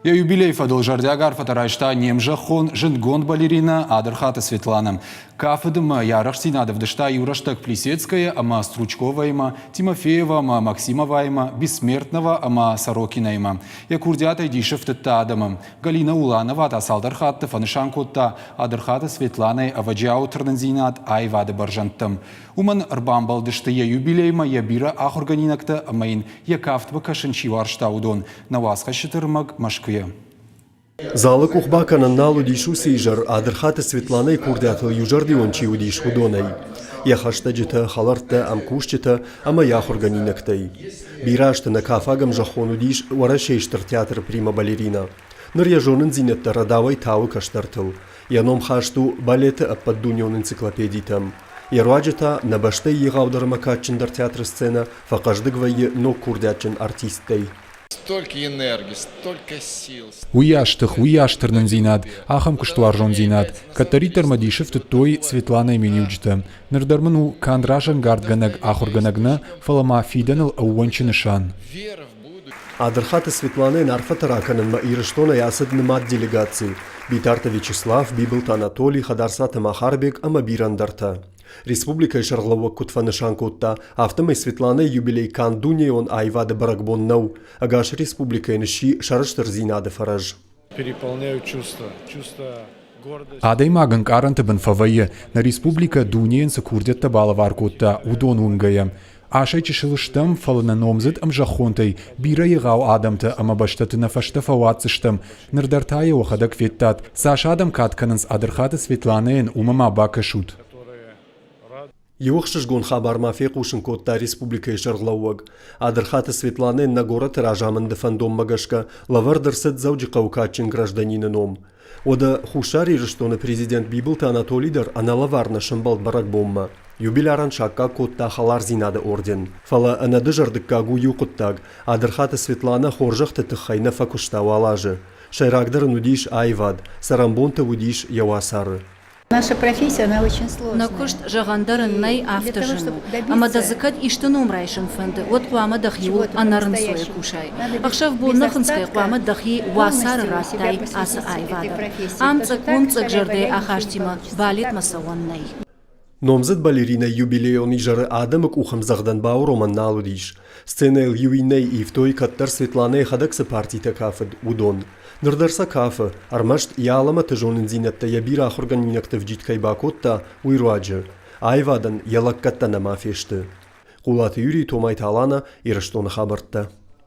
Йӕ юбилейы фӕдыл зӕрдиаг арфӕтӕ райста не мзӕххон зындгонд балеринӕ Адырхаты Светланӕ. Кафыд ӕмӕ йӕ арӕхстдзинад ӕвдыста иу рӕстӕг Плисецкая ӕмӕ Стручковаимӕ, Тимофеева ӕмӕ Максимоваимӕ, Бессмертнова ӕмӕ Сорокинаимӕ. Йӕ курдиатӕй дисы фтыдта адӕмы. Галина Уланова та цалдӕр хатты фӕнысан кодта Адырхаты Светланӕйы ӕвӕджиауы тырнындзинад аивады бӕрзӕндтӕм. Уымӕн ӕрбамбӕлдысты йӕ юбилеймӕ йӕ бирӕ ахуыргӕнинӕгтӕ ӕмӕ йын йӕ кафтмӕ кӕсын чи уарзта, уыдон. Нӕ уацхӕсджыты рмӕг Мӕскуыйӕ. Залы къух бакӕнӕн нал уыдис уыцы изӕр, Адырхаты Светланӕйы курдиатыл иузӕрдион чи уыдис, уыдонӕй. Йӕ хӕстӕджытӕ, хӕлӕрттӕ, ӕмкусджытӕ ӕмӕ йӕ ахуыргӕнинӕгтӕй. Бирӕ азты нӕ кафӕг ӕмзӕххон уыдис Уӕрӕсейы Стыр театры прима-балеринӕ. Ныр йӕ зонындзинӕдтӕ рӕдауӕй тауы кӕстӕртыл. Йӕ ном хаст у балеты ӕппӕтдунеон энциклопедитӕм. Йӕ руаджы та нӕ бӕстӕйы егъаудӕр ӕмӕ кадджындӕр театры сценӕ фӕхъӕздыг вӕййы ног курдиатджын артисттӕй. Столько энергии, столько сил. Уыйас тых, уыйас тырнындзинад, ахӕм куыстуарзондзинад. Кӕддӕриддӕр мӕ дисы фтыдтой Светланӕйы миниуджытӕ. Ныр дӕр мын у канд разӕнгардгӕнӕг ахуыргӕнӕг нӕ, фӕлӕ ма фидӕныл ӕууӕнчы нысан. Адырхаты Светланӕйӕн арфӕтӕ ракӕнынмӕ Ирыстонӕй ацыд нымад делегаци: Битарты Вячеслав, Бибылты Анатоли, Хӕдарцаты Махарбег ӕмӕ бирӕ ӕндӕртӕ. Республикӕйы сӕргълӕууӕг куыд фӕнысан кодта, афтӕмӕй Светланӕйы юбилей канд дунейон аивады бӕрӕгбон нӕу, ӕгас республикӕйӕн сси сӕрыстырдзинады фӕрӕз. Переполняют чувства, чувства Адӕймаг ӕнкъарӕнты бын фӕвӕййы, нӕ республикӕ дунейӕн цы курдиӕттӕ балӕвар кодта, уыдон уынгӕйӕ. Асӕй чысыл стӕм, фӕлӕ нӕ номдзыд ӕмзӕххонтӕй бирӕ егъау адӕмтӕ ӕмӕ бӕстӕты нӕ фӕстӕ фӕуадздзыстӕм. Ныр дӕр та йӕ уӕхӕдӕг федтат, цас адӕм кад кӕнынц Адырхаты Светланӕйӕн, уымӕ ма бакӕсут. Иу ӕхсызгон хабар ма фехъусын кодта республикӕйы сӕргълӕууӕг. Адырхаты Светланӕ нӕ горӕты разамынды фӕндонмӕ гӕсгӕ лӕвӕрд ӕрцыд Дзӕуджыхъӕуы кадджын гражданины ном. Уӕдӕ Хуссар Ирыстоны президент Бибылты Анатоли дӕр ӕнӕлӕвар нӕ сӕмбӕлд бӕрӕгбонмӕ. Юбилярӕн саккаг кодта Хӕлардзинады орден. Фӕлӕ ӕнӕдызӕрдыггаг у иу хъуыддаг, Адырхаты Светланӕ хорзӕхты тыххӕй нӕ фӕкуыста уал азы. Сӕйрагдӕр ын уыдис аивад, цӕрӕнбонты уыдис йӕ уацары. Наша профессия, она очень сложная. Нӕ куыст, зӕгъӕн дӕр ын нӕй, афтӕ зын у. Ӕмӕ дӕ дзы кӕд исты ном райсын фӕнды, уӕд хъуамӕ дӕхиуыл ӕнӕрынцойӕ кусай. Ӕхсӕв-бон нӕ хынцгӕйӕ хъуамӕ дӕхи уацары радтай ацы аивадӕн. Ам цъыкк-уым цъыкк-зӕрдӕйы ахастимӕ балетмӕ цӕуӕн нӕй. Номдзыд балеринӕ юбилейон изӕры адӕмы къухӕмдзӕгъдӕн бауромӕн нал уыдис. Сценӕйыл иу иннӕйы ивтой, кӕддӕр Светланӕ йӕхӕдӕг цы партитӕ кафыд, уыдон. Ныр дӕр сӕ кафы, ӕрмӕст йӕ алӕмӕты зонындзинӕдтӕ йӕ бирӕ ахуыргӕнинӕгты вджид кӕй бакодта, уый руаджы. Аивадӕн йӕ лӕггӕдтӕ нӕма фесты. Хъулаты Юрий, Томайты Алана, Ирыстоны хабӕрттӕ.